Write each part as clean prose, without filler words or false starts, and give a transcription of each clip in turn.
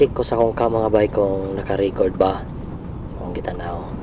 Check ko sa akong cam, mga bay, kung naka-record ba. So akong gitanaw.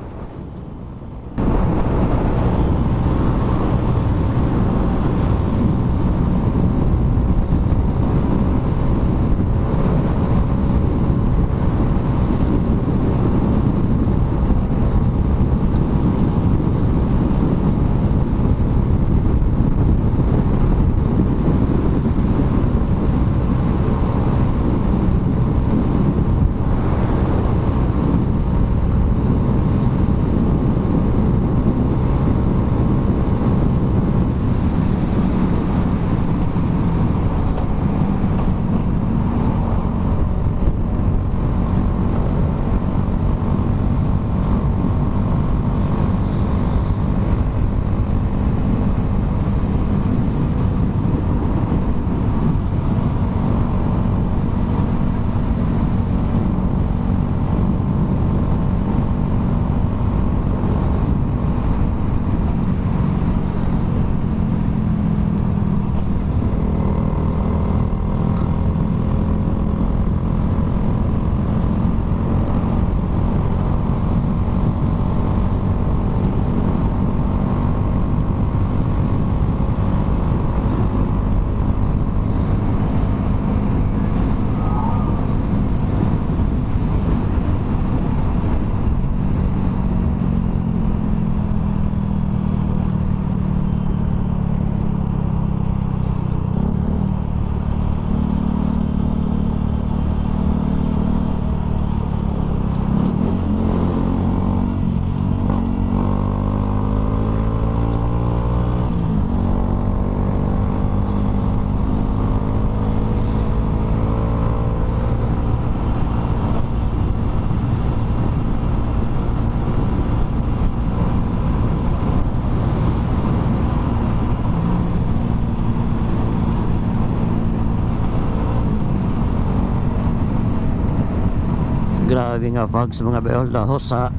Grabe nga fogs, mga bay, lahos sa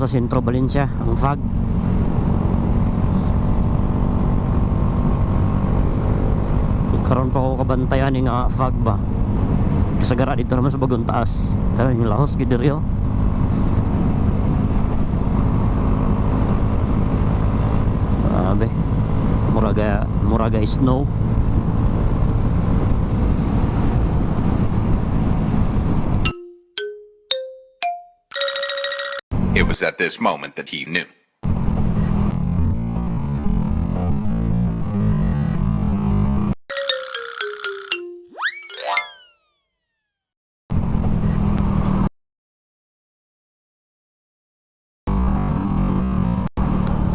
sentro Valencia ang fog. Karon pa ako kabantayan nga fog ba. Kasagara dito naman sa Bagong Taas. Karon yung lahos gid diri oh. Grabe. Muraga muraga snow. It was at this moment that he knew.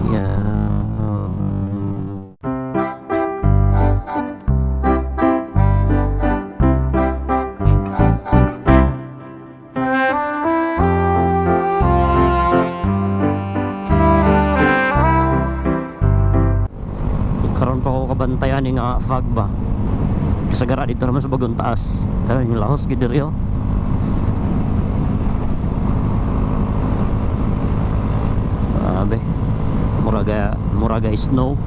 Yeah. Karon pa ako kabantayan nga fog ba. Kasagara dito naman sa Bagong Taas. Karon yung lahos gid diri oh. Grabe. Muraga muraga snow.